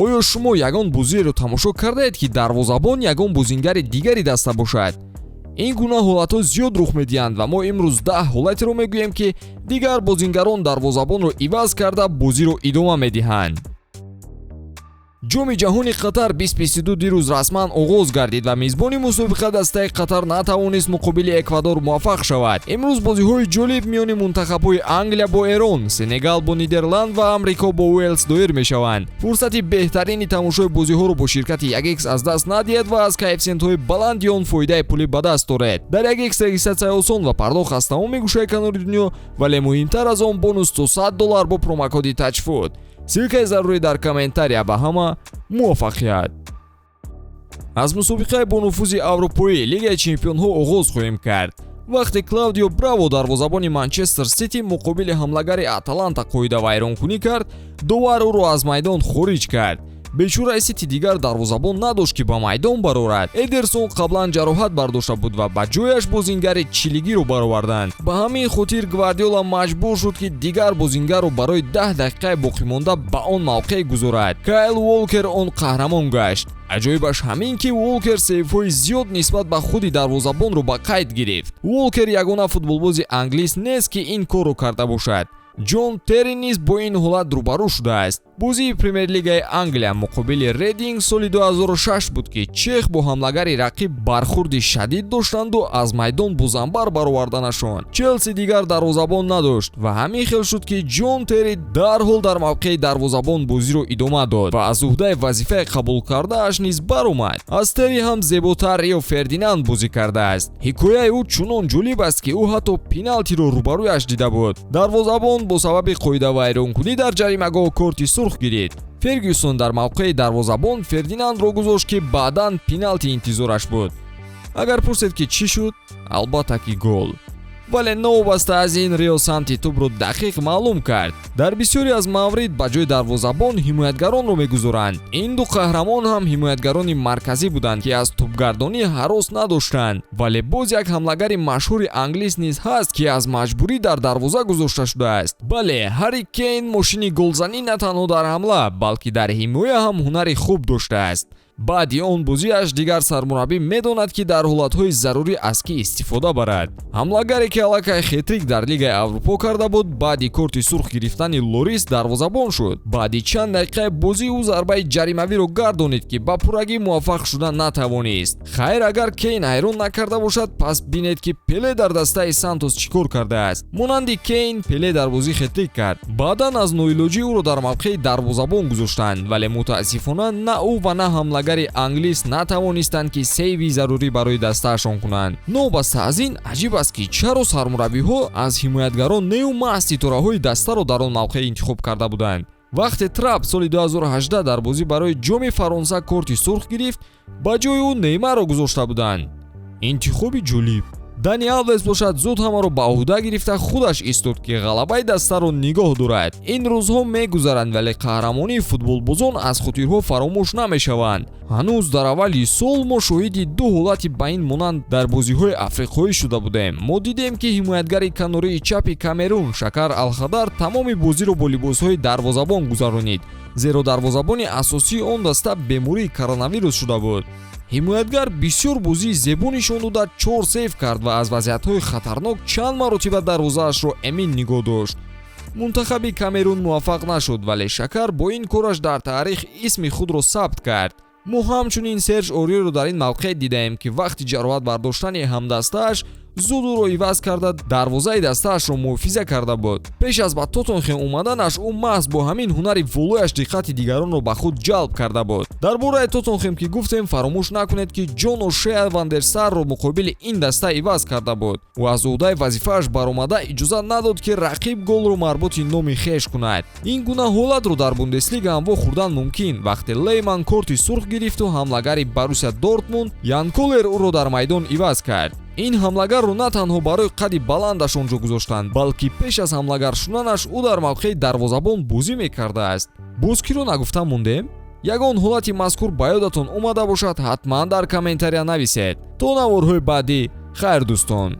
Оё шумо ягон бозиеро тамошо кардаед, ки дарвозабон ягон бозингари дигари даста бошад? Ин гуна ҳолатҳо зиёд рух медиҳанд ва мо имрӯз 10 ҳолатеро мегӯем, ки дигар бозингарон дарвозабонро иваз карда, бозиро идома медиҳанд. Ҷоми ҷаҳони Қатар 2022 дирӯз расман оғоз гардид ва мизбони мусобиқа, дастаи Қатар, натавонист муқобили Эквадор муваффақ шавад. Имрӯз бозиҳои ҷолиб миёни мунтахабҳои Англия бо Эрон, Сенегал бо Нидерланд ва Амрико бо Уэлс доир мешаванд. Фурсати беҳтарини тамошои бозиҳоро бо ширкати 1x аз даст надиҳед ва аз коэффисиентҳои баланди он фоидаи пулӣ ба даст оред. Дар 1x регистратсия осон ва пардохт аз тамоми гӯшаи канори дунё, вале муҳимтар аз он, бонус то $100 бо промокоди TAJFOOT. Ссылкаи зарурӣ дар комментария. Ба ҳама муваффақият! Аз мусобиқаи бонуфузи аврупоӣ, Лигаи чемпионҳо, оғоз хоҳем кард. Вақте Клаудио Браво, дарвозабони Манчестер Сити, муқобили ҳамлагари Аталанта қоидавайронкунӣ кард, довар ӯро аз майдон хориҷ кард. Бечораи Сити дигар дарвозабон надошт, ки ба майдон барорад. Эдерсон қаблан ҷароҳат бардошта буд ва ба ҷояш бозингари чилигиро бароварданд. Ба ҳамин хотир Гвардиола маҷбур шуд, ки дигар бозингарро барои 10 дақиқаи боқимонда ба он мавқеъ гузорад. Кайл Волкер он қаҳрамон гашт. Аҷоибаш ҳамин, ки Волкер сейвҳои зиёд нисбат ба худи дарвозабонро ба қайд гирифт. Волкер ягона футболбози англис нест, ки ин корро карда бошад. Ҷон Терри низ бо ин ҳолат рӯбарӯ шудааст. Бозии Премер-лигаи Англия муқобили Рединг соли 2006 буд, ки чех бо ҳамлагари рақиб бархурди шадид доштанду аз майдон бо занбар бароварданашон. Челси дигар дарвозабон надошт ва ҳамин хел шуд, ки Ҷон Терри дарҳол дар мавқеи дарвозабон бозиро идома дод ва аз уҳдаи вазифаи қабулкардааш низ баромад. Аз Терри ҳам зеботар Рио Фердинанд бозӣ кардааст. Ҳикояи ӯ чунон ҷолиб аст, ки ӯ ҳатто пеналти-ро рӯбарӯяш дида буд. Дарвозабон бо сабаби қоидавайронкунӣ дар ҷаримагоҳ корти сурх гирифт. Фергюсон дар мавқеи дарвозабон Фердинандро гузошт, ки баъдан пеналти интизораш буд. Агар пурсед, ки чӣ шуд, албатта ки гол. Вале новобаста аз ин, Рио самти тӯбро дақиқ маълум кард. Дар бисёре аз маврид ба ҷои дарвозабон ҳимоятгаронро мегузоранд. Ин ду қаҳрамон ҳам ҳимоятгарони марказӣ буданд, ки аз тӯбгардонӣ ҳарос надоштанд. Вале боз як ҳамлагари машҳури англис низ ҳаст, ки аз маҷбурӣ дар дарвоза гузошта шудааст. Бале, Ҳарри Кейн, мошини голзанӣ, на танҳо дар ҳамла, балки дар ҳимоя ҳам ҳунари хуб доштааст. Баъди он бозиаш дигар сармураббӣ медонад, ки дар ҳолатҳои зарурӣ аз кӣ истифода барад. Ҳамлагаре, ки аллакай хетрик дар Лигаи Аврупо карда буд, баъди корти сурх гирифтани Лорис дарвозабон шуд. Баъди чанд дақиқаи бозӣ ӯ зарбаи ҷаримавиро гардонид, ки ба пуррагӣ муваффақ шуда натавонист. Хайр, агар Кейн ҳайрон накарда бошад, пас бинед, ки Пеле дар дастаи Сантос чӣ кор кардааст. Монанди Кейн, Пеле дар бозӣ хетрик кард. Баъдан аз ноилоҷӣ ӯро дар мавқеи дарвозабон гузоштанд, вале мутаассифона на ӯ ва на ҳамлагари англис натавонистанд, ки сейви зарурӣ барои дастаашон кунанд. Новобаста аз ин, аҷиб аст, ки чаро сармураббиҳо аз ҳимоятгарон нею маҳз ситораҳои дастаро дар он мавқеъ интихоб карда буданд. Вақте Трап соли 2018 дар бозӣ барои Ҷоми Фаронса корти сурх гирифт, ба ҷои ӯ Неймарро гузошта буданд. Интихоби ҷолиб. Дани Алвес бошад, зуд ҳамаро ба ӯҳда гирифта, худаш истод, ки ғалабаи дастаро нигоҳ дорад. Ин рӯзҳо мегузаранд, вале қаҳрамонии футболбозон аз хотирҳо фаромӯш намешаванд. Ҳанӯз дар аввали сол мо шоҳиди ду ҳолати ба ин монанд дар бозиҳои африқоӣ шуда будем. Мо дидем, ки ҳимоятгари канории чапи Камерун Шакар Алхадар тамоми бозиро бо либосҳои дарвозабон гузаронид, зеро дарвозабони асосии он даста бемории коронавирус шуда буд. Ҳимоятгар бисёр бозии зебо нишон дода, чор сейв кард ва аз вазъиятҳои хатарнок чанд маротиба дарвозаашро эмин нигоҳ дошт. Мунтахаби Камерун муваффақ нашуд, вале Шакар бо ин кораш дар таърих исми худро сабт кард. Мо ҳамчунин Серж Ориеро дар ин мавқеъ дидаем, ки вақти ҷароҳат бардоштани ҳамдастааш зуд ӯро иваз карда, дарвозаи дастаашро муҳофиза карда буд. Пеш аз ба Тоттенхем омаданаш ӯ маҳз бо ҳамин ҳунари волояш диққати дигаронро ба худ ҷалб карда буд. Дар бораи Тоттенхем ки гуфтем, фаромӯш накунед, ки Ҷон О'Шеа Вандерсарро муқобили ин даста иваз карда буд. Ӯ аз ӯҳдаи вазифааш баромада, иҷозат надод, ки рақиб голро марбути номи хеш кунад. Ин гуна ҳолатро дар Бундеслига ҳам вохӯрдан мумкин, вақте Лейман корти сурх гирифту ҳамлагари Боруссия Дортмунд Ян Колер ӯро дар майдон иваз кард. Ин ҳамлагарро на танҳо барои қади баландаш он ҷо гузоштанд, балки пеш аз ҳамлагар шуданаш ӯ дар мавқеи дарвозабон бозӣ мекардааст. Боз киро нагуфта мондем? Ягон ҳолати мазкур ба ёдатон омада бошад, ҳатман дар комментария нависед. То наворҳои баъдӣ, хайр, дӯстон.